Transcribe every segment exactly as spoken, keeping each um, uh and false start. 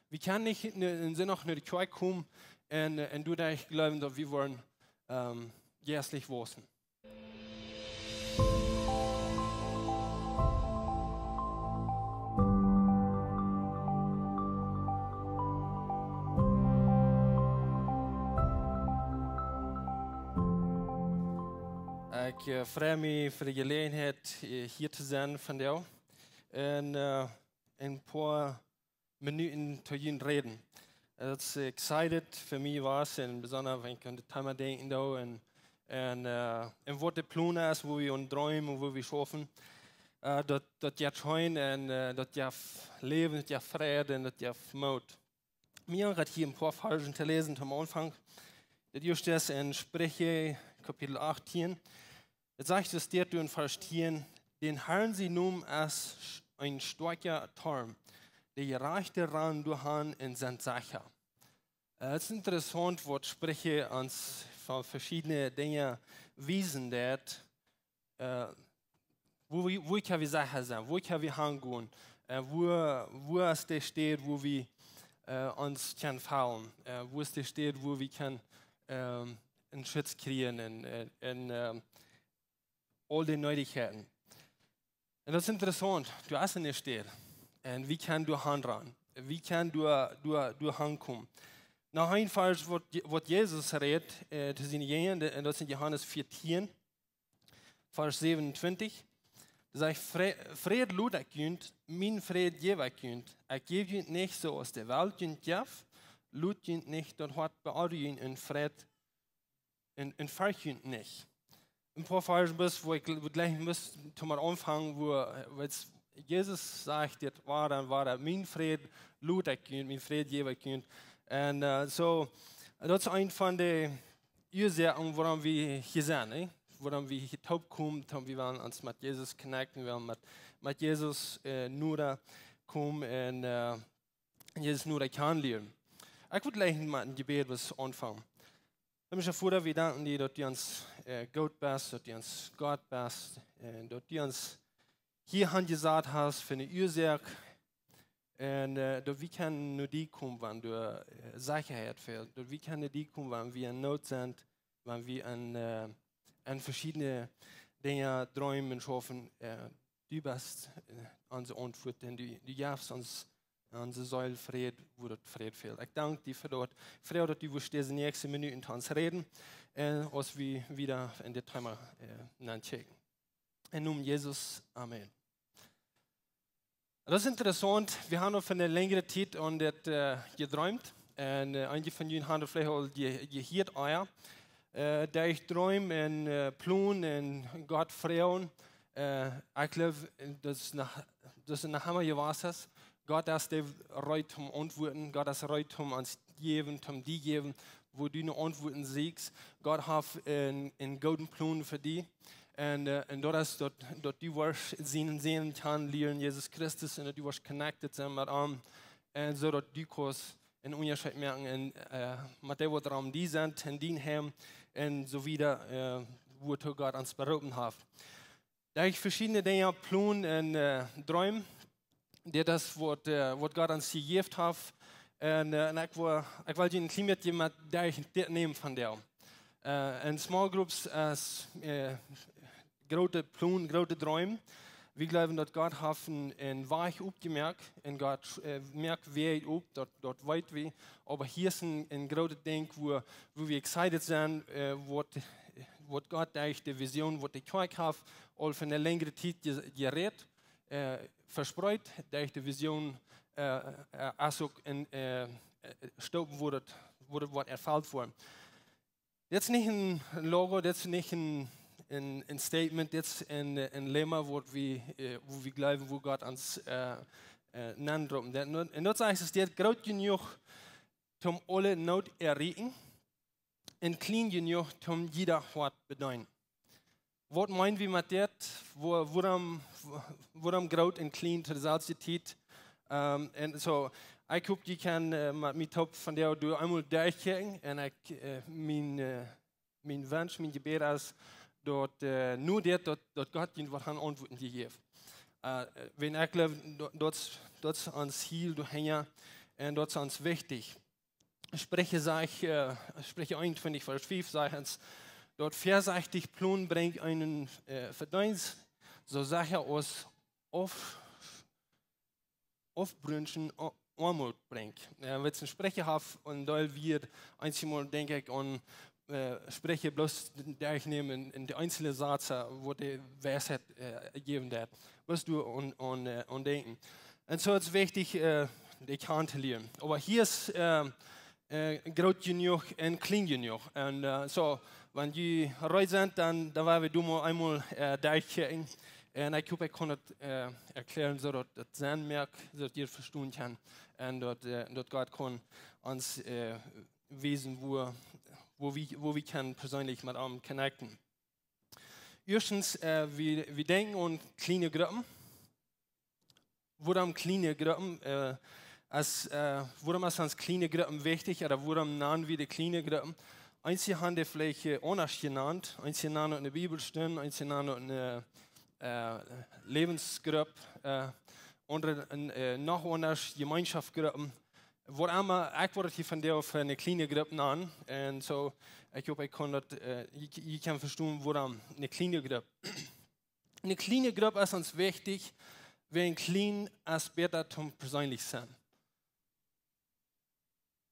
Wie kjennen nich en, en Sindach no de Kjoakj komen un, äh, un doaderch jleewen, daut wie woaren, ähm, jeistlich wausen. Ekj, äh, frei mie fa de Jeläajenheit, äh, hia to sennen vondoag. Un, äh, een poa Minuten to junt räden. Daut es excited fa mie wia, un besonda wan ekj aun daut Thema denkjen doo un, un, äh, un waut de Plon es, woo wie aun dreemen, woo wie schaufen. Äh, daut, daut jeit scheen un, äh, daut jeft Läwen, daut jeft Fräd un daut jeft Moot. Mie jeit hia een poa Varzen to läsen aum Aunfank. Daut ieeschte es en Spricha, Kapitel achtieen. Et sajcht, et steit doa en Varsch tieen: "Dän Harn sien Nomen es een stoakja Torm. De Jerajchte rannen doa han un sent secha." Äh, et es interessaunt, waut Spricha ons von veschiedne Dinja wiesen deit, äh, woo wie, woo kjenn wie secha sennen, woo kjenn wie hangonen, äh, woo, woo es de Städ, woo wie, äh, ons kjennen faulen, äh, woo es de Städ, woo wie kjennen, ähm, een Schutz kjrieen un, äh, un, ähm, aul de Needichkjeiten. Un daut es interessaunt, du hast en de Städ. Un wie kjennen doa hanrannen. Wie kjennen doa, doa, doa hankomen. Noch een Varsch, waut Je-, waut Jesus rät, äh, to siene Jinja, un daut es en Johanes vieetieen, Varsch säwenuntwintich. Doa sajcht: "Fre-, Fräd lot ekj junt, mienen Fräd jäw ekj junt. Ekj jäw junt nich soo aus de Welt junt jeft. Lot junt nich daut Hoat beonrujen un Fräd un, un fercht junt nich." Een poa Varzen, waut ekj jl-, waut jlikj must toom aunfangen, woo, äh, waut Jesus sajcht, dit: "Woarem, woarem, mienen Fräd lot ekj junt, mienen Fräd jäw ekj junt." Un, äh, soo, daut es eent von de Uasoaken, wuarom wie hia sent, nä? Wuarom wie hia toopkomen, wuarom wie wellen ons met Jesus connecten, wellen met, met Jesus, äh, noda komen un, äh, Jesus noda kjanen lieren. Ekj wull jlikj met een Jebäd waut aunfangen. Himmlischa Voda, wie danken die, daut du ons, äh, Gott best, daut du ons Gott best, un daut du ons hia hanjesat hast fa eene Uasoak, un, äh, daut wie kjennen no die komen, wan doa, äh, Sechaheit fält, daut wie kjennen no die komen, wan wie en Noot sent, wan wie aun, äh, aun veschiedne Dinja dreemen un schaufen, äh, du best, äh, onse Auntwuat, un du, du jefst ons, onse Seel Fräd, wua daut Fräd fält. Ekj dank die fa daut. Froag, daut du wurscht dise näakjste Minuten to ons räden, un aus wie wieda en dit Thema, äh, nenkjikjen. En Nomen Jesus, amen. Daut es interessaunt, wie haben fa eene lenjre Tiet aun dit, äh, jedreemt. Un, äh, eenje von junt haben veleicht aul je-, jehieet, ah jo, äh, daut ekj dreem un, äh, plon un Gott froagen. Äh, ekj jleew, daut es noch, daut es noch emma jewast. Gott es de Rot toom auntwuaden, Gott es Rot toom ons jäwen, toom die jäwen, wua du no Auntwuaden sieekjst. Gott haft een, een gooden Plon fa die. Un, äh, un daut es daut, daut du woascht sienen Sän kjanen lieren, Jesus Christus, un daut du woascht connected sennen met am. Un soo daut du kaust een Unjascheet moaken un, äh, met dee waut rom die sent, en dien Heim, un soo wieda, äh, wuatoo Gott ons beroopen haft. Daut ekj veschiedne Dinja plon un, äh, dreem. Dit es waut, äh, waut Gott ons jejäft haft. Un, äh, un ekj wull, ekj wull junt een kjlien bät met derch dit nämen vondoag. Äh, en small groups es, äh, groote Plon, groote Dreem. Wie jleewen, daut Gott haft een, een Wajch opjemoakt, un Gott, äh, moakt Wäaj op, daut, daut weet wie. Oba hia es een, een grootet Dinkj, wua, wua wie excited sent, äh, waut, waut Gott derch de Vision, waut de Kjoakj haft, aul fa eene lenjre Tiet je-, jerät, äh, vespreet, derch de Vision, äh, äh, aus uk en, äh, äh, Stopen, wua daut, wua daut woat erfelt woaren. Dit es nich een Logo, dit es nich een, een, een Statement, dit es een, äh, een Lemma, waut wie, äh, wua wie jleewen, wua Gott ons, äh, äh, nenropen deit. Un, un daut sajcht, es dit groot jenuach, toom aule Noot erreichen, un kjlien jenuach, toom jieda Hoat bedeenen. Waut meenen wie met dit? Wua-, wuarom, wuarom groot un kjlien to deeselwje Tiet? Ähm, un soo, ekj hop, jie kjennen, äh, met mie toop vondoag doa eemol derchkjikjen un ekj, äh, mien, äh, mien Wunsch, mien Jebäd es, daut, äh, nu dit, daut, daut Gott junt waut aun Auntwuaden jeft. Äh, wan ekj jleew, daut, daut, daut es ons Ziel, doa hinja, Un daut es ons wichtich. Spricha sajcht, äh, Spricha eenuntwintich, Varsch fiew sajcht ons, daut väasechtich Plonen brinjt eenen, äh, Vedeenst, soo secha aus auf, aufbrunsen O-, Oamoot brinjt. Äh, wan wie een Spricha haben, un doa wia eenjemol, denkj ekj, aun, äh, Spricha bloos derchnämen un, un de eenzele Sätze, waut de Weisheit, äh, jäwen deed. Waut du aun, aun, äh, aun denkjen. Un soo es wichtich, äh, de Kjarna to lieren. Oba hia es, äh, äh, groot jenuach un kjlien jenuach. Un, äh, soo, wan jie reed sent, dan, dan woa wie doa mol eemol, äh, derchkjikjen. Un ekj hop, ekj kunn daut, äh, erkjlären, soo daut daut Senn moakt, soo daut jie vestonen kjennen. Un daut, äh, daut Gott kaun ons, äh, wiesen, woo, woo wie, woo wie kjennen perseenlich met am connecten. Ieeschtens, äh, wie, wie denkjen aun kjliene Gruppen. Wuarom kjliene Gruppen, äh, es, äh, wuarom es ons kjliene Gruppen wichtich, ooda wuarom nanen wie dee kjliene Gruppen? Eenje haben dee veleicht, äh, aundasch jenant, eenje nanen daut eene Bibelstund, eenje nanen daut eene, äh, Läwensgrupp, äh, aundre, äh, noch aundasch Jemeenschoftgruppen. Wuarom, ekj wudd daut hia vondoag fa eene kjliene Grupp nanen. Un soo, ekj hop, ekj kaun daut, äh, jie, jie kjennen vestonen, wuarom eene kjliene Grupp. Eene kjliene Grupp es ons wichtich, wiels kjlien es bäta toom perseenlich sennen.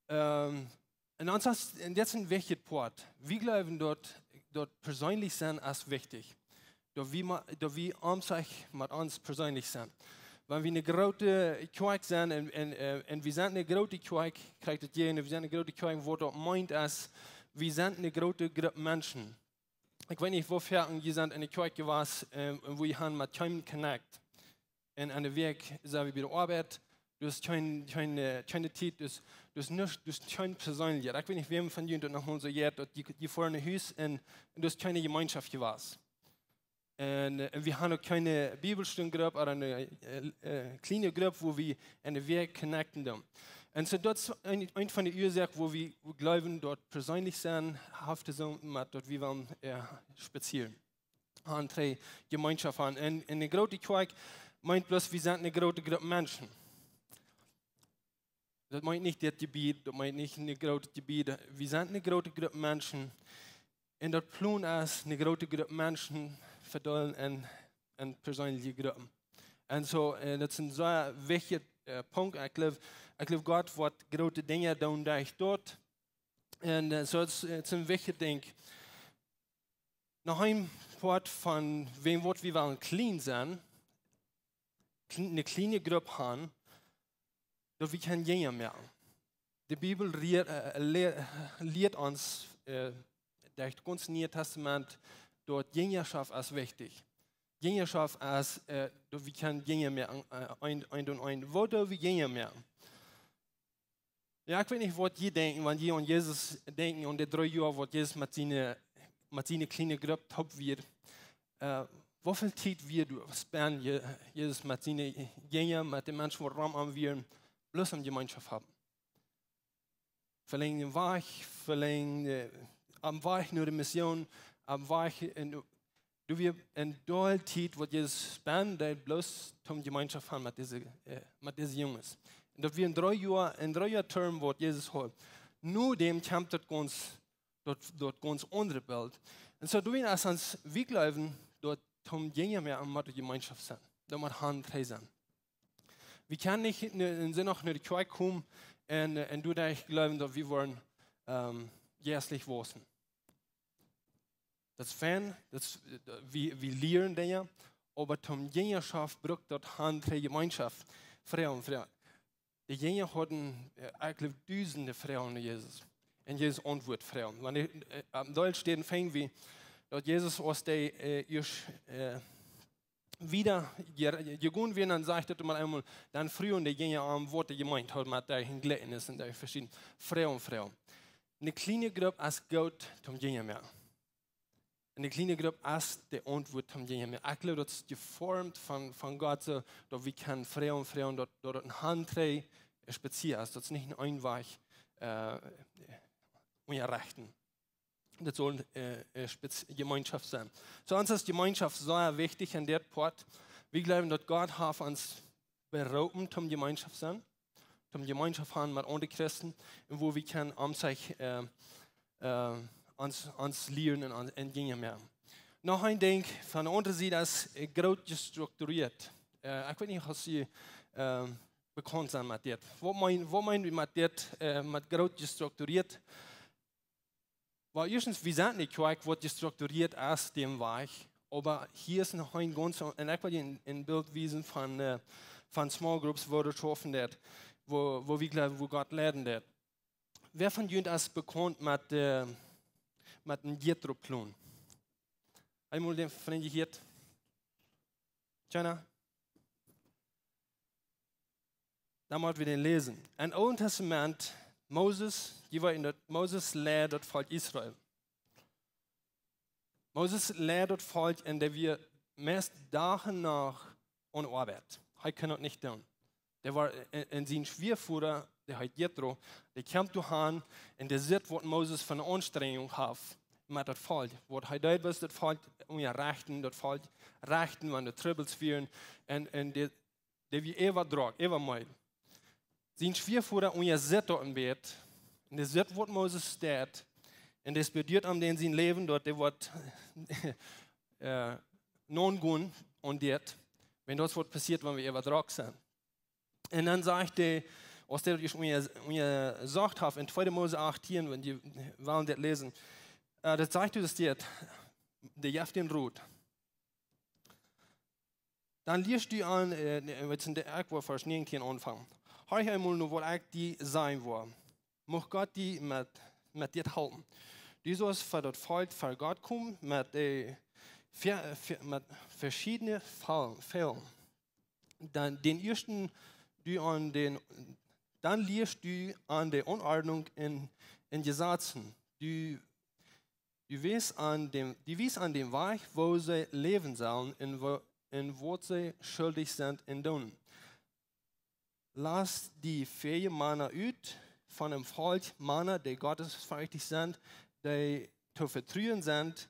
Ähm, un ons es, un dit es een wichtja Poat. Wie jleewen daut, daut perseenlich sennen es wichtich. Daut wie ma-, daut wie ons ech met ons perseenlich sent. Wan wie eene groote Kjoakj sent un, un, äh, un wie sent eene groote Kjoakj, kjricht daut jie, wie sent eene groote Kjoakj, waut daut meent es, wie sent eene groote Grupp Menschen. Ekj weet nich, woo väl jie sent enne Kjoakj jewast, äh, un woo jie han met kjeenem connect. Un aun de Wäakj sent wie bie de Oabeit, du hast kjeen, kjeen, äh, kjeene Tiet, du hast, du hast nuscht, du hast kjeen perseenlich. Ekj weet nich, wäm von junt daut noch mol soo jeit, daut jie, jie foaren no Hus un, un du hast kjeene Jemeenschoft jewast. Un, äh, un wie han uk kjeene Bibelstundgrupp ooda eene, äh, äh, kjliene Grupp, wua wie enne Wäakj connecten doonen. Un soo, daut es een, een von de Uasoaken, wua wie, wie jleewen, daut perseenlich sennen haft to doonen met daut wie wellen, äh, spazieren. Aun dree Jemeenschoft aun. Un, un eene groote Kjoakj meent bloos, wie sent eene groote Grupp Menschen. Daut meent nich dit Jebied, daut meent nich een grootet Jebied. Wie sent eene groote Grupp Menschen. Un daut Plon es, eene groote Grupp Menschen vedeelen en, en perseenliche Gruppen. Un soo, äh, daut es een sea wichtja, äh, Punkt. Ekj jleew, ekj jleew, Gott woat groote Dinja doonen derch daut. Un, äh, soo, daut es, äh, daut es een wichtja Dinkj. Noch een Poat von, wäm waut wie wellen kjlien sennen, kjl-, eene kjliene Grupp han, daut wie kjennen Jinja moaken. De Bibel rie-, äh, le-, lieet ons, äh, derch daut gaunze Niee Tastament, daut Jinjaschoft es wichtich. Jinjaschoft es, äh, daut wie kjennen Jinja moaken, äh, een, een un een. Woo doo wie Jinja moaken? Jo, ekj weet nich, waut jie denkjen, wan jie aun Jesus denkjen, aun de dree Joa, waut Jesus met siene, met siene kjliene Grupp toop wia. Äh, woo väl Tiet wia doa, spend Je-, Jesus met siene Jinja, met de Menschen, waut rom am wieren, bloos om Jemeenschoft haben? Velenjd dän Wajch, velenjd, äh, aum Wajch no de Mission, aum Wajch en, doa wia een Deel Tiet, waut Jesus spend deed, bloos om Jemeenschoft haben met dise, äh, met dise Junges. Un daut wia een dree Joa, een dree Joa Term, waut Jesus haud. No däm kjemt daut gaunz, daut, daut gaunz aundre Bilt. Un soo doo wie, aus ons, wie jleewen, daut om Jinja moaken mott Jemeenschoft sennen. Daut mott Haunt dree sennen. Wie kjennen nich en, en Sindach no de Kjoakj komen un, äh, un doaderch jleewen, daut wie woaren, ähm, jeistlich wausen. Daut es fein, daut es, äh, wie, wie lieren Dinja, oba toom Jinjaschoft brukt daut Haunt dree Jemeenschoft. Froagen, Froagen. De Jinja hauden, äh, eejentlich dusende Froagen aun Jesus. Un Jesus auntwuat Froagen. Wan, äh, aum Deel steit, fungen wie, daut Jesus, aus dee, äh, ieescht, äh, wieda je-, jegonen wia, dan sajcht daut mol eemol, dan fruagen de Jinja am, waut hee jemeent haud met dee Jlikjnis un dee veschiedne Froagen, Froagen. Eene kjliene Grupp es goot toom Jinja moaken. Eene kjliene Grupp es de Auntwuat toom Jinja moaken. Ekj jleew, daut es jeformt von, von Gott soo, daut wie kjennen froagen, froagen, daut, daut et een Haunt dree spazieren es. Daut es nich een Eenwajch, äh, unjarechten. Daut saul, äh, äh, spez-, Jemeenschoft sennen. Soo, ons es Jemeenschoft sea wichtich en dit Poat. Wie jleewen, daut Gott haft ons beroopen toom Jemeenschoft sennen, toom Jemeenschoft han met aundre Christen un woo wie kjennen om sikj, äh, äh, ons, ons lieren un ons, un Dinja moaken. Noch een Dinkj von de aundre Sied es, äh, groot jestrukturieet. Äh, ekj weet nich aus jie, äh, bekaunt sent met dit. Waut meen, waut meen wie met dit, äh, met groot jestrukturieet? Well, ieeschtens, wie sent nich krakjt waut jestrukturieet es, dän Wajch. Oba hia es noch een gaunz, un ekj well een, een Bilt wiesen von, äh, von small groups, woo daut schaufen deit, woo, woo wie jleewen, woo Gott leiden deit. Wäa von junt es bekaunt met, äh, met een Jethro-Plon? Eemol dän von dän jehieet? Kjeena? Dan motten wie dän läsen. Em Oolen Testament, Moses, dee wia en daut, Moses leid daut Volkj Israel. Moses leid daut Volkj un dee wia meist Dach un Nacht aun Oabeit. Hee kunn daut nich doonen. Dee wia en, en sien Schwiavoda, dee heet Jethro, dee kjeem doa han un dee sitt waut Moses fa eene Aunstrenjunk haud met daut Volkj. Waut hee deed wia daut Volkj unjarechten, daut Volkj rechten, wan doa Trubbels wieren. Un, un dee, dee wia äwa drock, äwa meed. Sien Schwiavoda unjasitt daut een bät. Un dee sitt waut Moses deed. Un dee spieet am dan sien Läwen daut dee waut, äh, nogonen un dit. Wan daut waut passieet, wan wie äwa drock sent. Un dan sajcht hee, aus hee daut ieescht unja-, unjasocht haud, en tweede Mose achtieen, wan jie wellen dit läsen, äh, daut sajcht hee, daut dit, dee jeft dän Rot. Dan liest du aun, äh, nä, waut es en de, ekj well Varsch näajentieen aunfangen. Hia eemol no waut ekj die sajen woa. Mucht Gott die met, met dit halpen. Du saust fa daut Volkj ver Gott komen met, äh, ve-, ve-, met veschiedne Fäl-, Fäl. Dan dän ieeschten, du aun dän, dan liest du aun de Aunordnunk en, en Jesazen. Du, du wees aun dän, du wees aun dän Wajch, woo see läwen sellen un woo, un waut see schuldich sent en doonen. Last die fähige Mana ut von een Volkj Mana, dee gottesferchtich sent, dee to vetruen sent,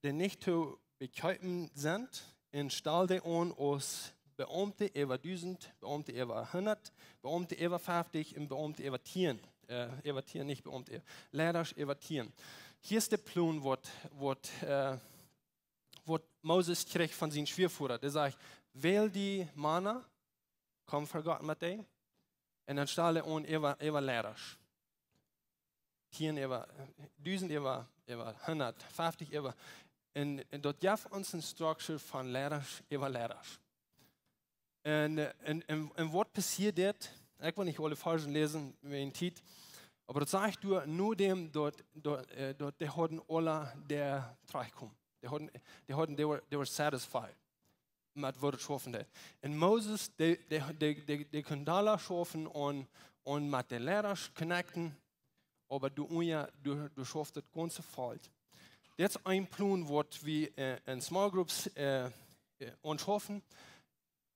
dee nich to bekjeepen sent, un stal dee aun aus Beaumte äwa dusent, Beaumte äwa hundat, Beaumte äwa feftich un Beaumte äwa tieen. Äh, äwa tieen, nich Beaumte äwa. Leidasch äwa tieen. Hia es de Plon waut, waut, äh, waut Moses kjrieech von sien Schwiavoda. Dee säd: "Wäl die Mana, komm ver Gott met dee. Un dan stal dee aun äwa, äwa Leidasch. Tieen äwa, dusent äwa, äwa hundat, feftich äwa." Un, un daut jeft ons eene Struktua von Leidasch äwa Leidasch. Un, äh, un, un, un waut passieet dit? Ekj well nich aule Varsch läsen, wäajen Tiet. Oba daut sajcht doa, nodäm daut, daut, äh, daut dee hauden aula, dee trigjkjeemen. Dee hauden, dee hauden, they were, they were satisfied met waut et schaufen deed. Un Moses, dee, dee, dee, dee, dee kunn doa schaufen un, un met de Leidasch connecten, oba doa unja, doa, doa schauft daut gaunze Volkj. Dit es een Plon waut wie, äh, en small groups, äh, äh, aunschaufen.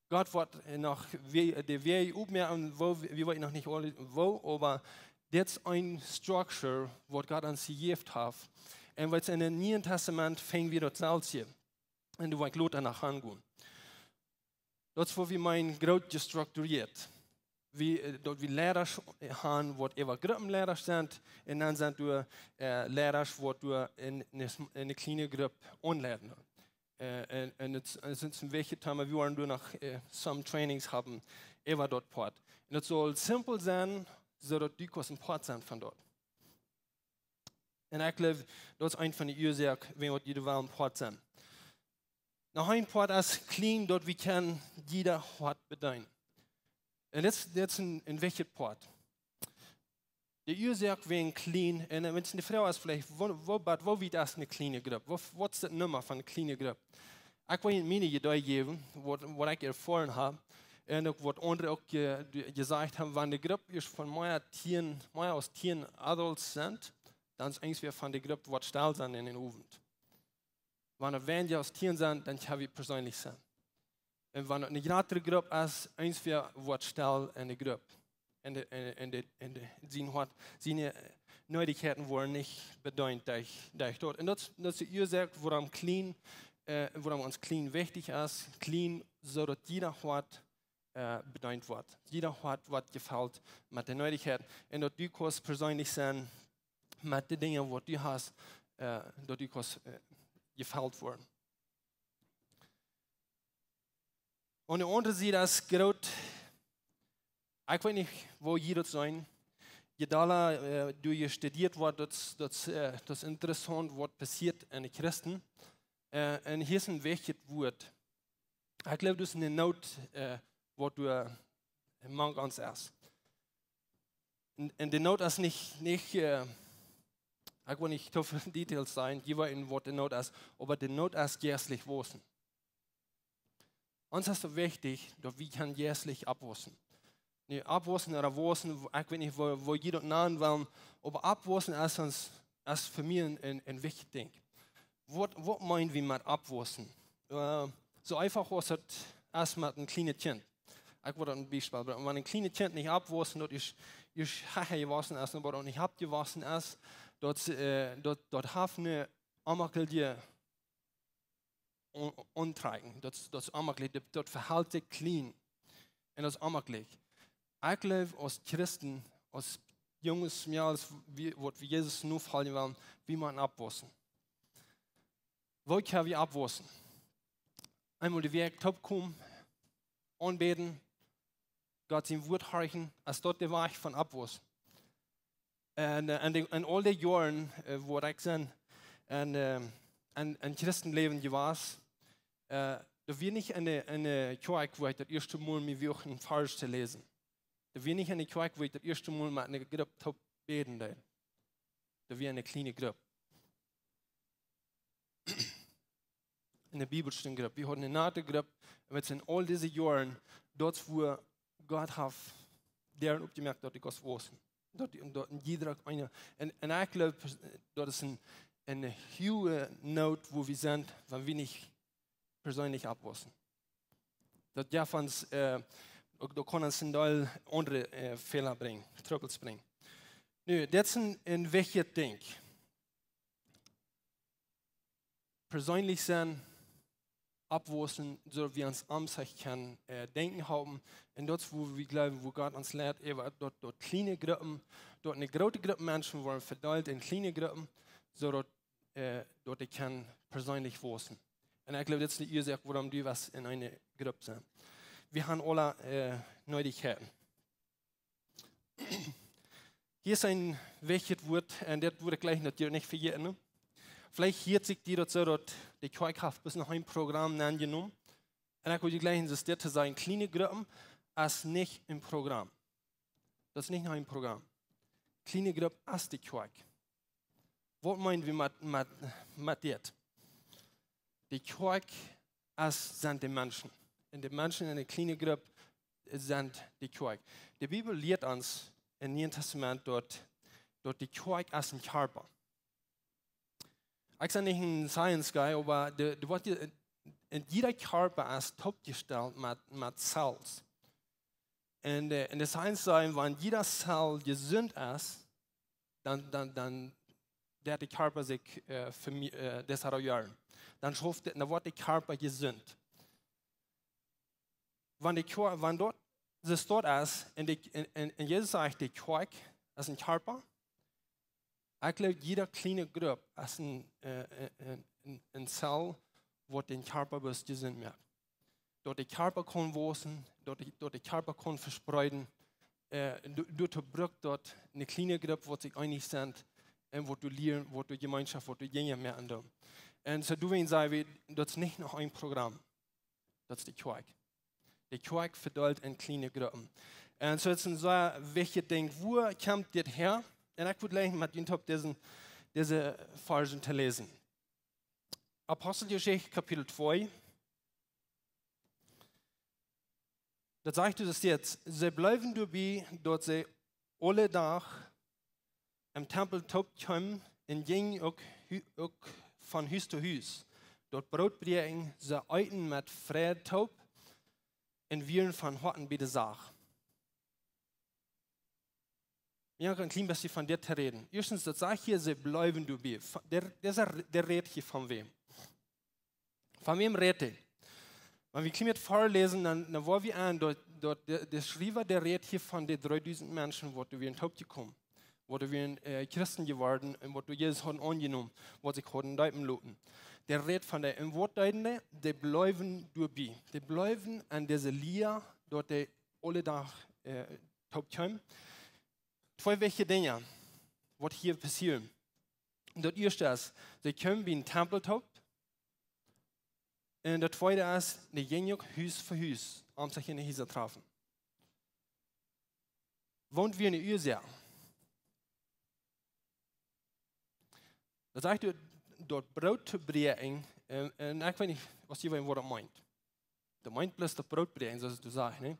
Gott woat, äh, noch, wie, de Wäaj oppmoaken, woo wie, wie weeten noch nich aule, woo, oba dit es eene Struktua waut Gott ons jejäft haft. Un waut en daut Niee Tastament finj wie daut selfst hia. Un doa woa ekj lota no aungonen. Daut es waut wie meenen groot jestrukturieet. Wie, äh, daut wie Leidasch han waut äwa Gruppenleidasch sent, un dan sent doa, äh, Leidasch waut doa en, en eene, eene kjliene Grupp aunleiden. Äh, un, un et, et es een wichtjet Thema, wie woaren doa noch, äh, some trainings haben äwa daut Poat. Un et saul simpel sennen, soo daut du kaust een Poat sennen von daut. Un ekj jleew, daut es eent von de Uasoaken, wäajen waut jie wellen Poat sennen. Noch een Poat es kjlien, daut wie kjennen jieda Hoat bedeenen. Un dit es, dit es een, een wichtjet Poat. De Uasoak wäajen kjlien, un, äh, wan de Froag es veleicht, woo, woo, bat woo wiet es eene kjliene Grupp? Woo, waut es de Numma von eene kjliene Grupp? Ekj well junt miene Idee jäwen, waut, waut ekj erfoaren hab, un uk waut aundre uk je-, je-, jesajcht haben, wan de Grupp es von mea tieen, mea aus tieen Adults sent, dan es eent wäa von de Grupp waut stell sennen en dän Owent. Wan et weinja aus tieen sent, dan kjenn wie perseenlich sennen. Un wan et eene jratre Grupp es, eent wäa woat stell en de Grupp. En de, en, en de, en de, sien Hoat, siene Needichkjeiten woaren nich bedeent derch, derch daut. Un daut, daut es de Uasoak, wuarom kjlien, äh, wuarom ons kjlien wichtich es. Kjlien, soo daut jieda Hoat äh, bedeent woat. Jieda Hoat woat jefelt met de Needichkjeit. Un daut du kaust perseenlich sennen met de Dinja waut du hast, äh, daut du kaust, äh, jefelt woaren. Aun de aundre Sied es groot, ekj weet nich woo jie daut seenen, je dolla, äh, du je studieet woat, daut, daut, äh, daut interessaunt waut passieet en de Christen. Äh, un hia es een wichtjet Wuat. Ekj jleew daut es eene Noot, äh, waut doa mank ons es. Un, un de Noot es nich, nich, äh, ekj well nich too väl Details sajen, jie weeten waut de Noot es, oba de Noot es jeistlich wausen. Ons es daut wichtich daut wie kjennen jeistlich oppwausen. Nu, oppwausen ooda wausen, ekj weet nich woo, woo jie daut nanen wellen, oba oppwausen es ons, es fa mie een, een, een wichtjet Dinkj. Waut, waut meen wie met oppwausen? Äh, soo eefach aus daut es met een kjlienet Kjint. Ekj well een Biespel brinjen. Wan een kjlienet Kjint nich oppwausen, daut es, es hia jewaussen es, oba daut nich oppjewaussen es, daut, äh, daut, daut haft eene onmakjelje on-, ontrakjen. Daut, daut es onmakjlich. Daut, daut vehelt sikj kjlien. Un daut es onmakjlich. Ekj jleew, aus Christen, aus Junges, Mejales, wie, waut wie Jesus nofoljen wellen, wie motten oppwausen. Woo kjenn wie oppwausen? Eemol de Wäakj toopkomen, aunbäden, Gott sien Wuat horchen, es daut de Wajch von oppwausen? Un, äh, en de, en aul de Joaren, äh, wua ekj sie en, äh, en, en Christenläwen jewast, äh, daut wia nich enne, enne Kjoakj, wua ekj daut ieeschte Mol mie wuach een Varsch to läsen. Daut wia nich enne Kjoakj, wua ekj daut ieeschte Mol met eene Grupp toop bäden deed. Daut wia eene kjliene Grupp. Eene Bibelstundengrupp. Wie hauden eene nate Grupp. Un wie sent aul dise Joaren doa, wua Gott haft Däaren oppjemoakt, daut ekj kaust wausen. Daut, daut een jieda eena. Un, un ekj jleew, daut es een, eene huage Noot, wua wie sent, wan wie nich perseenlich oppwausen. Daut jeft ons, äh, uk, daut kaun ons een Deel aundre, äh, Fäla brinjen, Trubbels brinjen. Nu, dit es een, een wichtjet Dinkj. Perseenlich sennen, oppwausen, soo daut wie ons omsich kjennen, äh, denkjen halpen. Un daut es, wua wie jleewen, wua Gott ons leit, äwa daut, daut kjliene Gruppen, daut eene groote Grupp Menschen woaren vedeelt en kjliene Gruppen, soo daut, äh, daut dee kjennen perseenlich wausen. Un ekj jleew, dit es de Uasoak, wuarom du west en eene Grupp sennen. Wie haben aule, äh, Needichkjeiten. Hia es een wichtjet Wuat, un dit wudd ekj jlikj daut jie nich vejäten, nä? Veleicht hieet sikj die daut soo, daut de Kjoakj haft bloos noch een Programm aunjenomen. Un ekj wull jlikj daut dit to sajen, kjliene Gruppen es nich een Programm. Daut es nich noch een Programm. Kjliene Grupp es de Kjoakj. Waut meen wie met, met, met dit? De Kjoakj es, sent de Menschen. Un de Menschen en de kjliene Grupp sent de Kjoakj. De Bibel lieet ons em Nieen Tastament daut, daut de Kjoakj es een Kjarpa. Ekj sie nich een science guy, oba de, de, waut je, en jieda Kjarpa es toopjestalt met, met Zellen. Un, äh, en de Science sajen, wan jieda Zell jesunt es, dan, dan, dan deit de Kjarpa sikj, äh, vemi-, äh, desarollaren. Dan schauft de, dan woat de Kjarpa jesunt. Wan de Kjoa-, wan daut, de Staut es, un de, un, un, un Jesus sajcht, de Kjoakj es een Kjarpa, ekj jleew, jieda kjliene Grupp es een, äh, äh, een, een, een Zell, waut dän Kjarpa bloos jesunt moakt. Daut de Kjarpa kaun wausen, daut de, daut de Kjarpa kaun vespreeden. Äh, doa, doatoo brukt daut eene kjliene Grupp, waut sikj eenich sent un waut doa lieren, waut doa Jemeenschoft, waut doa Dinja moaken doonen. Un soo doawäajen saj wie, daut es nich noch een Programm. Daut es de Kjoakj. De Kjoakj vedeelt en kjliene Gruppen. Un soo, daut es een sea wichtjet Dinkj. Wua kjemt dit häa? Un ekj wudd jleichen met junt opp dise, dise Varzen to läsen. Aposteljeschicht, Kapitel twee. Daut sajcht doa, daut sajcht: See bleewen doabie, daut see aule Dach em Tempel toop kjeemen un jinjen uk hu-, uk von Hus to Hus. Daut Broot bräakjen, see eeten met Freid toop un wieren von Hoaten bie de Sach. Wie haben een kjlien bät von dit to räden. Ieeschtens, daut sajcht hia, see bleewen doabie. Von, dee, dee, dee rät hia von wäm? Von wäm rät hee? Wan wie kjlien bät väaläsen, dan, dan woa wie aun, daut, daut de, de Schriewa, dee rät hia von de dreedusent Menschen, waut doa wieren toopjekomen, waut doa wieren, äh, Christen jeworden un waut doa Jesus hauden aunjenomen, waut sikj hauden deepen loten. Dee rät von dee, un waut deeden dee? Dee bleewen doabie. Dee bleewen aun dise Lia, daut dee aule Dach, äh, toopkjeemen. Twee wichtje Dinja, waut hia passieren. Daut ieeschte es, dee kjeemen biem Tempel toop. Un daut tweede es, dee jinjen uk Hus fa Hus, om sikj enne Hiesa trafen. Waut wia de Uasoak? Daut sajcht, daut Brootbräakjen, un, un ekj weet nich, aus jie weeten, waut daut meent. Daut meent bloos daut Brootbräakjen, soo aus du sajchst, nä?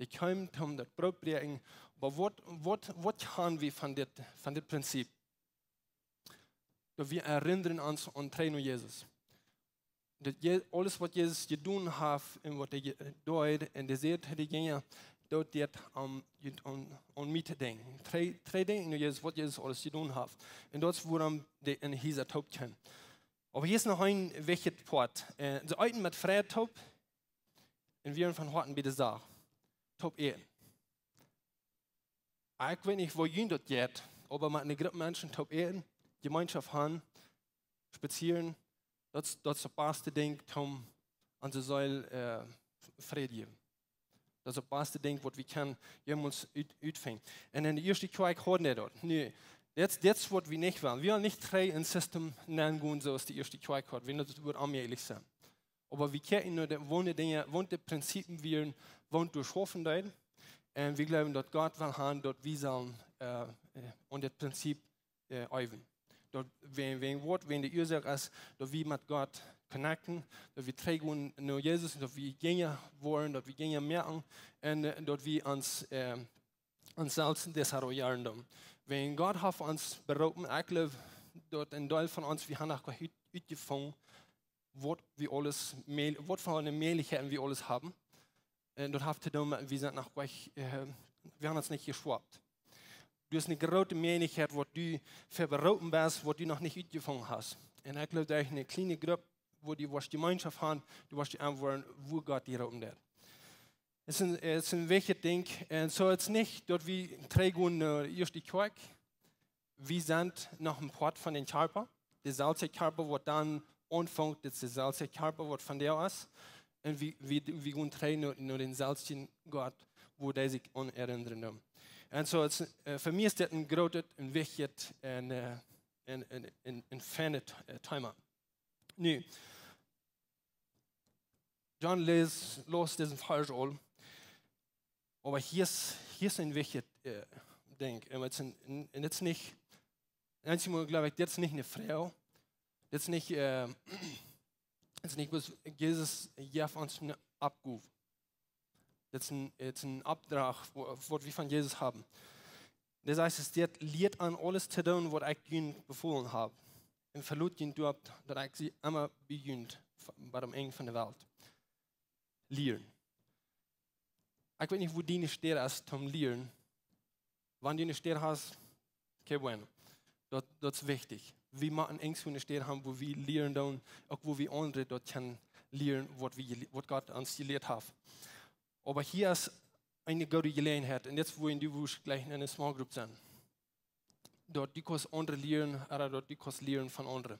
Dee kjeemen om daut Brootbräakjen, oba waut, waut, waut kjanen wie von dit, von dit Prinzip? Daut wie erinnren ons aun trigj no Jesus. Daut Je-, aules waut Jesus jedonen haft un waut hee je-, deed un dee säd to de Jinja, daut dit aun, aun, aun mie to denkjen. Trigj, trigj denkjen no Jesus, waut Jesus aules jedonen haft. Un daut es wuarom dee enne Hiesa toopkjeemen. Oba hia es noch een wichtja Poat. Äh, see eeten met Freid toop un wieren von Hoaten bie de Sach. Toop äten. Ekj weet nich, woo junt daut jeit, oba met eene Grupp Menschen toop äten, Jemeenschoft haben, spazieren, daut es, daut es daut baste Dinkj om onse Seel, äh, Freid jäwen. Daut es daut baste Dinkj, waut wie kjennen jemols ut-, utfinjen. Un enne ieeschte Kjoakj hauden dee daut. Nu, dit, dit es waut wie nich wellen. Wie wellen nich trigj enn System nengonen, soo aus de ieeschte Kjoakj haud. Wie daut wudd onmäajlich sennen. Oba wie kjikjen no de, woo de Dinja, woo de Prinzipien wieren, woo doa schaufen deeden. Un wie jleewen, daut Gott well haben, daut wie sellen, äh, äh, aun dit Prinzip, äh, äwen. Daut, wan, wan waut, wan de Uasoak es, daut wie met Gott connecten, daut wie trigj gonen no Jesus, daut wie Jinja woaren, daut wie Jinja moaken, un, äh, daut wie ons, äh, ons selfst desarrollieren doonen. Wan Gott haft ons beroopen, ekj jleew, daut een Deel von ons, wie haben noch goanich ut-, utjefungen, waut wie aules, Mäl-, waut fa Mäajlichkjeiten wie aules haben. Un daut haft to doonen met, wie sent noch goanich, äh, wie haben ons nich jeschauft. Du hast eene groote Mäajlichkjeit, waut du fa beroopen best, waut du noch nich utjefungen hast. Un ekj jleew, daut es eene kjliene Grupp, woo du woascht Jemeenschoft haben, du woascht die aunwoaren, woo Gott die roopen deed. Et es een, et es een wichtjet Dinkj. Un soo, et es nich daut wie trigj gonen no de ieeschte Kjoakj. Wie sent noch een Poat von dän Kjarpa. Deselwje Kjarpa, waut dan aunfangt, daut es deselwje Kjarpa, waut von doa es. Un wie, wie, wie gonen trigj no, no dänselwjen Gott, woo dee sikj aun erinnren deit. Un soo, et es, äh, fa mie es dit een grootet, een wichtjet un, äh, een, een, een, een feinet, äh, Thema. Nu, John läs, läs disen Varsch aul. Oba hia es, hia es een wichtjet, äh, Dinkj. Un et es een, een, un et es nich, eenjemol jleew ekj, dit es nich eene Froag. Dit es nich, äh, et es nich bloos, Jesus jeft ons eene Oppgow. Dit es een, et es een Opdrach, woo-, waut wie von Jesus haben. Daut heet, et steit: "Lieet an aules to doonen, waut ekj junt befolen hab. Un velot junt doaropp, daut ekj sie emma bie junt, bat aum Enj von de Welt." Lieren. Ekj weet nich, woo diene Städ es toom lieren. Wan du eene Städ hast, qué bueno. Daut, daut es wichtich. Wie motten eent soone Städ haben, wua wie lieren doonen, uk wua wie aundre daut kjennen lieren, waut wie jele-, waut Gott ons jelieet haft. Oba hia es eene goode Jeläajenheit, un dit es, wua du woascht jlikj enne Small Group sennen. Daut du kaust aundre lieren, ooda daut du kaust lieren von aundre.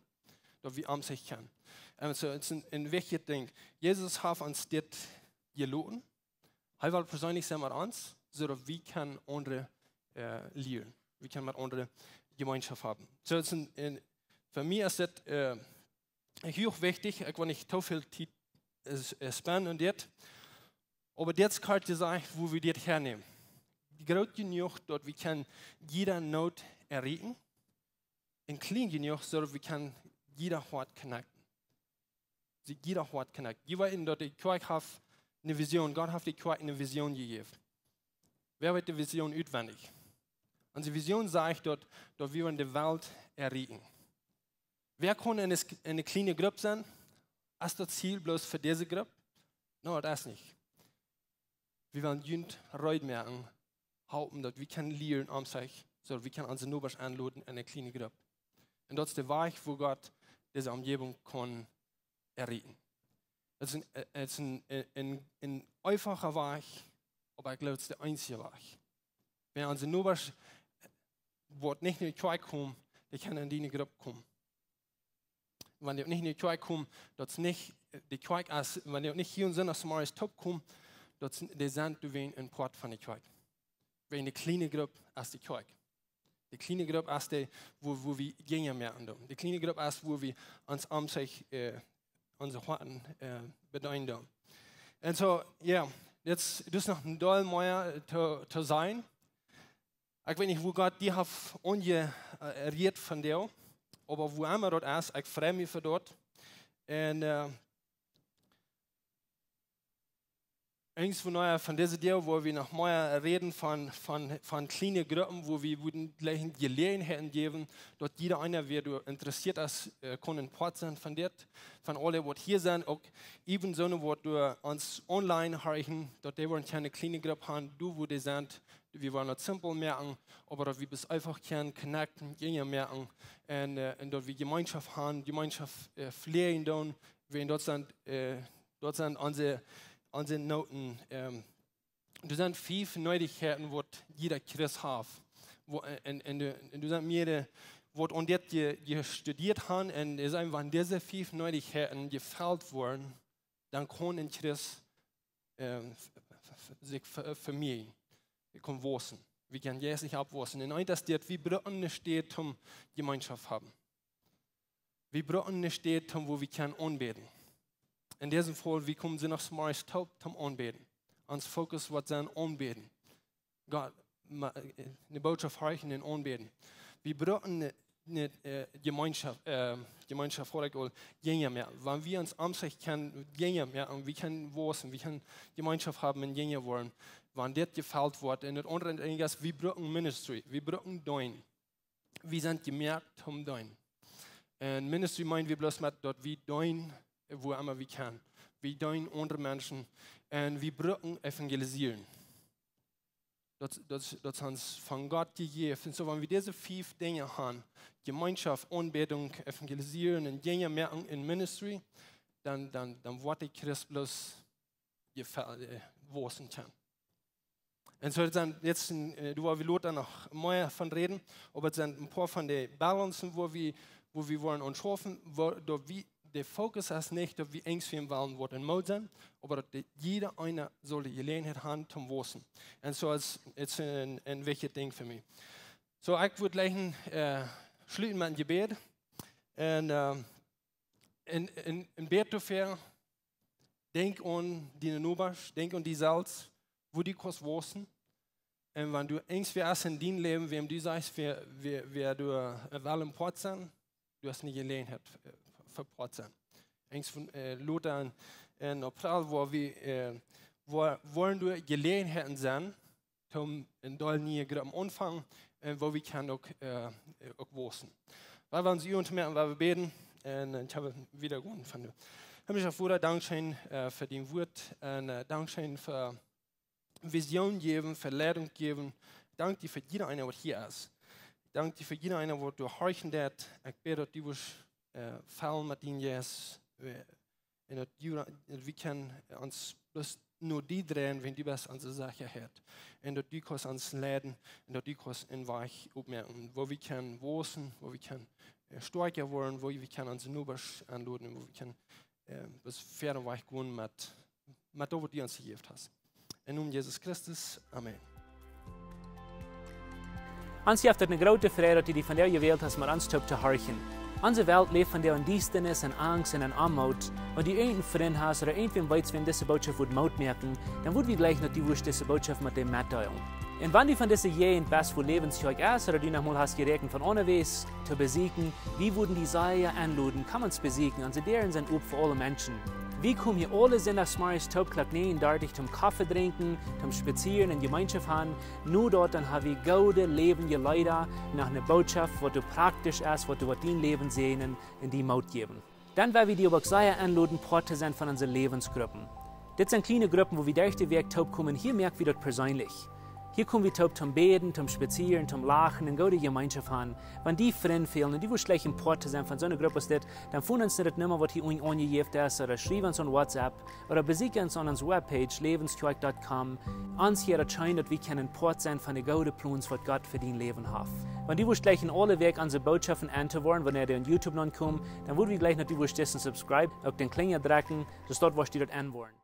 Daut wie aun sikj kjennen. Un soo, et es een, een wichtjet Dinkj. Jesus haft ons dit jeloten. Hee well perseenlich sennen met ons, soo daut wie kjennen aundre, äh, lieren. Wie kjennen met aundre Jemeenschoft haben. Soo, et es een, een, fa mie es dit, äh, huach wichtich, ekj well nich too väl Tiet, äh, s-, äh, spenden aun dit. Oba dit es kort jesajcht, wua wie dit hernämen. Groot jenuach, daut wie kjennen jieda Noot erreichen. Un kjlien jenuach, soo daut wie kjennen jieda Hoat connecten. See jieda Hoat connecten. Jie weeten, daut de Kjoakj haft eene Vision. Gott haft de Kjoakj eene Vision jejäft. Wäa weet de Vision utwendich? Onse Vision sajcht daut, daut wie woaren de Welt erreichen. Wäa kaun enne, enne kjliene Grupp sennen? Es daut Ziel bloos fa dise Grupp? No, daut es nich. Wie wellen junt reed moaken, halpen, daut wie kjennen lieren aun sikj, soo daut wie kjennen onse Nobasch enloden enne kjliene Grupp. Un daut es de Wajch, woo Gott dise Omjäwunk kaun erreichen. Daut es een, äh, daut es een, een, een, een eefacha Wajch, oba ekj jleew, daut es de eensje Wajch. Wan onse Nobasch, äh, waut nich no de Kjoakj komen, dee kjennen en diene Grupp komen. Wan dee nich no de Kjoakj komen, daut es nich, äh, de Kjoakj es, wan dee nich hia en Sindach zemorjes toop komen, daut es, dee sent doawäajen een Poat von de Kjoakj. Wäajen de kjliene Grupp es de Kjoakj. De kjliene Grupp es dee, wua, wua wie Jinja moaken doonen. De kjliene Grupp es, wua wie ons aum sikj, äh, onse Hoaten, äh, bedeenen doonen. Un soo, jo, daut es, daut es noch een Deel mea to, to sennen. Ekj weet nich, wua Gott die haft aunjerieet vondoag, oba wua emma daut es, ekj frei mie fa daut. Un, äh, eens von, äh, von dise Deel, wua wie noch mea räden von, von, von kjliene Gruppen, wua wie wudden jlikj Jeläajenheiten jäwen, daut jieda eena, wäa doa interessieet es, äh, kaun een Poat sennen von dit, von aule, waut hia sent, uk even soone, waut doa ons online horchen, daut dee woaren kjeene kjliene Grupp haben, doa wua dee sent, wie woaren daut simpel moaken, oba daut wie bloos eefach kjennen connecten, Jinja moaken, un, äh, un daut wie Jemeenschoft haben, Jemeenschoft, äh, fläajen doonen, wan daut sent, äh, daut sent onse, onse Noten, ähm, doa sent fief Needichkjeiten, waut jieda Christ haft. Wua, äh, un, un, äh, un doa sent mea, waut aun dit je, jestudieet haben, un es eefach, wan dise fief Needichkjeiten jefelt woaren, dan kaun een Christ, ähm, f-, f-, f-, sikj ve-, vemehren. Wie kjennen waussen. Wie kjennen jeistlich oppwaussen. Un eent es dit, wie brucken eene Städ toom Jemeenschoft haben. Wie brucken eene Städ toom, wua wie kjennen aunbäden. En disen Faul, wie komen Sindach zemorjes toop toom aunbäden. Ons Fokus woat sennen aunbäden. Gott, ma-, äh, de Botschaft horchen un aunbäden. Wie brucken eene, eene, äh, Jemeenschoft, äh, Jemeenschoft, wua ekj aul Jinja moak. Wan wie ons aum sikj kjennen Jinja moaken, wie kjennen waussen, wie kjennen Jemeenschoft haben un Jinja woaren, wan dit jefelt woat. Un daut aundre Dinkj es, wie brucken Ministry, wie brucken Deenen. Wie sent jemoakt toom deenen. Un Ministry meenen wie bloos met daut wie deenen, wua emma wie kjennen. Wie deenen aundre Menschen. Un wie brucken evangelisieren. Daut, daut, daut es ons von Gott jejäft. Un soo, wan wie dise fief Dinja haben, Jemeenschoft, Aunbädunk, evangelisieren un Jinja moaken en Ministry, dan, dan, dan woat de Christ bloos jefel-, äh, waussen kjennen. Un soo, daut sent nu, äh, doa woa wie lota noch mea von räden, oba daut sent een poa von de Balancen, wua wie, wua wie woaren aun schaufen, wua, daut wie, de Fokus es nich, daut wie irjentwäm wellen waut en Moot sennen, oba daut de, jieda eena saul de Jeläajenheit haben toom waussen. Un soo es, daut es een, een wichtjet Dinkj fa mie. Soo, ekj wudd jlikj, äh, schluten met een Jebäd. Un, äh, un, un, un bäd doafäa, denkj aun diene Nobasch, denkj aun die selfst, wua du kaust waussen. Un wan du irjentwäa es en dien Läwen, wäm du sajchst, wäa, wäa, wäa du, äh, well een Poat sennen, du hast eene Jeläajenheit, äh, fa Poat sennen. Irjent von, äh, lota un, un April, wua wie, äh, wua, woaren doa Jeläajenheiten sennen, toom een Deel niee Gruppen aunfangen, un wua wie kjennen uk, äh, uk waussen. Wie wellen ons Uagen toomoaken, wie bäden, un, äh, ekj hab wada gonen von die. Himmlischa Voda, dankscheen, äh, fa dien Wuat, un, äh, dankscheen fa Vision jäwen, fa Leidunk jäwen. Dank die fa jieda eena waut hia es. Dank die fa jieda eena waut doa horchen deit. Ekj bäd daut du wurscht, äh, fellen met dien Jeist, äh, un daut du, daut wie kjennen ons bloos no die dreien, wiels du best onse Sechaheit. Un daut du kaust ons leiden, un daut du kaust een Wajch opmoaken, wua wie kjennen waussen, wua wie kjennen, äh, stoakja woaren, wua wie kjennen onse Nobasch aunloden, wua wie kjennen, äh, bloos wieda Wajch gonen met, met daut waut du ons jejäft hast. Em Nomen Jesus Christus. Amen. Ons jeft et eene groote Freid, daut du die vondoag jewält hast, met ons toop to horchen. Onse Welt läft vondoag en Diestanis, en Angst un en Oamoot. Wan du irjent een Frint hast ooda irjentwäm weetst, wäm dise Botschaft wudd Moot moaken, dan wudd wie jleichen, daut du wurscht dise Botschaft met däm metdeelen. Un wan du von dise Jäajent best, wua Läwens Kjoakj es, ooda du noch mol hast jeräakjent von onjewäa to besieekjen, wie wudden die sea aunloden, komm ons besieekjen. Onse Däaren sent op fa aule Menschen. Wie komen hia aule Sindachs zemorjes toop Klock näajen dartich toom Koffe drinkjen, toom spazieren un Jemeenschoft haben. No daut dan ha wie goode läwendje Leeda, noch eene Botschaft, waut doa praktisch es, waut doa woat dien Läwen säajnen un die Moot jäwen. Dan well wie die uk sea aunloden, Poat to sennen von onse Läwensgruppen. Dit sent kjliene Gruppen, wua wie derch de Wäakj toop komen. Hia moak wie daut perseenlich. Hia komen wie toop toom bäden, toom spazieren, toom lachen un goode Jemeenschoft han. Wan die Frind fälen un du wurscht jleichen Poat to sennen von soone Grupp aus dit, dan foon ons no de Numma waut hia unjen aunjejäft es, ooda schriew ons aun WhatsApp, ooda besieekj ons aun onse Webpage, lebenskjoakj dot com. Ons hia daut scheen daut wie kjennen Poat sennen von de goode Plons waut Gott fa dien Läwen haft. Wan du wurscht jleichen aule Wäakj onse Bootschoften auntohieren, wanea dee aun YouTube nopp komen, dan wudd wie jleichen daut du wurscht dissen subscribe, uk dän Kjlinja drekjen, soo daut wurscht du daut enwoaren.